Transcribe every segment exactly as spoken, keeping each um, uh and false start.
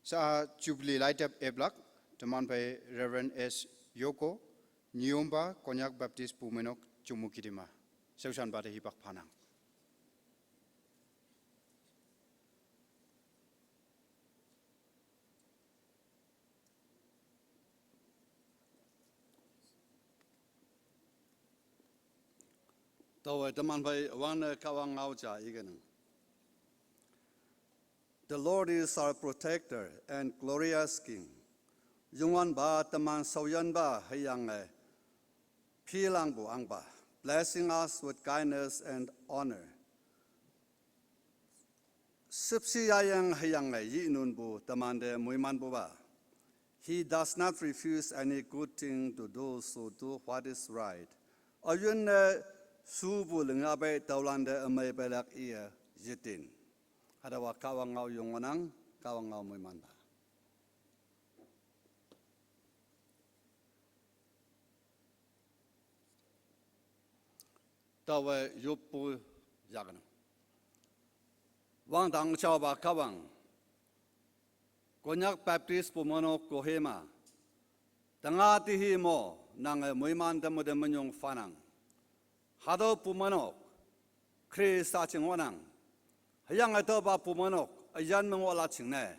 Sa Jubilee laitep eplak, teman phei Reverend S Yoko, Nyiyompa, Konyak Baptist Bumeinok Chumukedima. Shaoshanpa te hipak phanang. Taowe teman phei wangne Kahwang ngao ja ikenang. The Lord is our protector and glorious King. Youngwanpa teman shaoyinpa hüyange philangpu ahngpa, blessing us with kindness and honor. Shüpshe yayang hüyange yihnunpu temante moimanpupa. He does not refuse any good thing to those who do what is right. Üyinne shupu lingyapei tüolante ümei peilak iye yetin. Hatüowa Kahwang ngao yong ngohnang, Kahwang ngao moimanpa. Taowe yoppu yakenang. Wangdang üjaopa Kahwang, Konyak Baptist Bumeinok Kohima, tenga tehi mo nange moiman teme te minyong phanang. Hatüo bumeinok Khrista jing ngohnang. Hüyange tüopa bumeinok üyin me ngohlak jingne,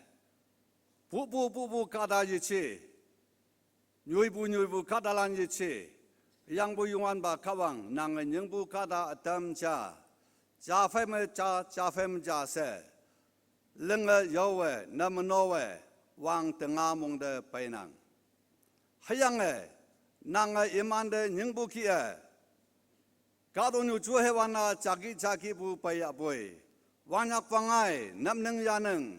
pupu pupu kahta yeje, nyoipu nyoipu kahtalan yeje, hüyangpu Youngwanpa Kahwang nange nyingpu kahta ütam ja, ja phei me ja, ja phei me ja she, linge yaowe, name nowe, wang tenga mong te peinang. Hüyange nange imante nyingpu kih-e kahtoknyu juhewan-a jaki jakipu peiyahpoi, wanyak wangngai, napning yaneng,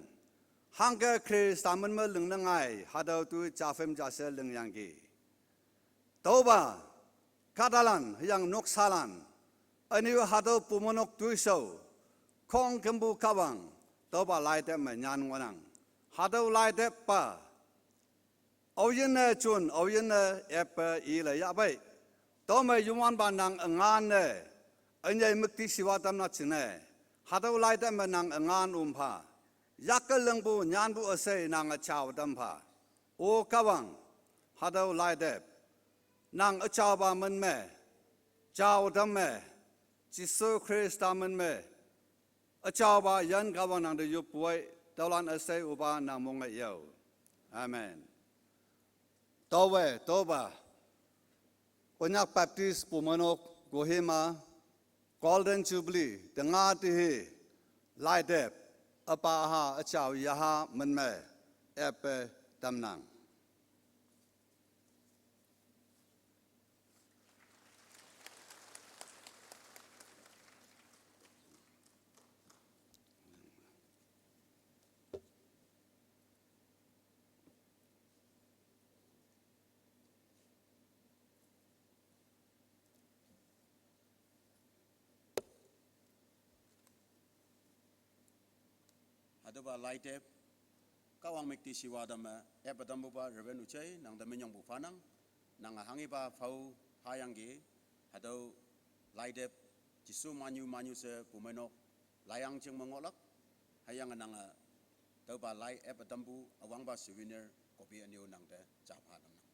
hangke Khrista min me lingne ngai, hatüo toi ja phei me ja she lingyangki. Tüopa kahtalan hüyange noksalan, ünyu hatüo bumeinok toishao, khongkümpu Kahwang, tüopa laitep me nyan ngohnang. Hatüo laitep pa aoyinne jon, aoyinne eppe ile yahpei. Tüome Youngwanpa nang üngan-e, ünyei müktishiwa tamlak jingne, hatüo laitep me nang üngan om pha. Yakkelingpu nyanpu üshei nange jao tam pha. O Kahwang, hatüo laitep nang üjaopa min me jao tam me, Jesu Khrista min me üjaopa yan Kahwang nang te yoppu ei, tüolan üshei opa nang monge yao. Amen. Taowe tüopa Konyak Baptist Bumeinok Kohima Golden Jubilee tenga tehi laitep üpa ha üjao yaha min me eppe tamnang. Hatüopa laitep, Kahwang müktishiwa tamme eppe tampupa Reverend Ujei nang te minyongpu phanang. Nange hanghipa phao hayangki, hatüo laitep Jesu manyu manyu she bumeinok laiyang jing me ngohlak, hüyange nange tüopa lai eppe tampu üwangpa souvenir copy ünyu nang te ja pha tamnang.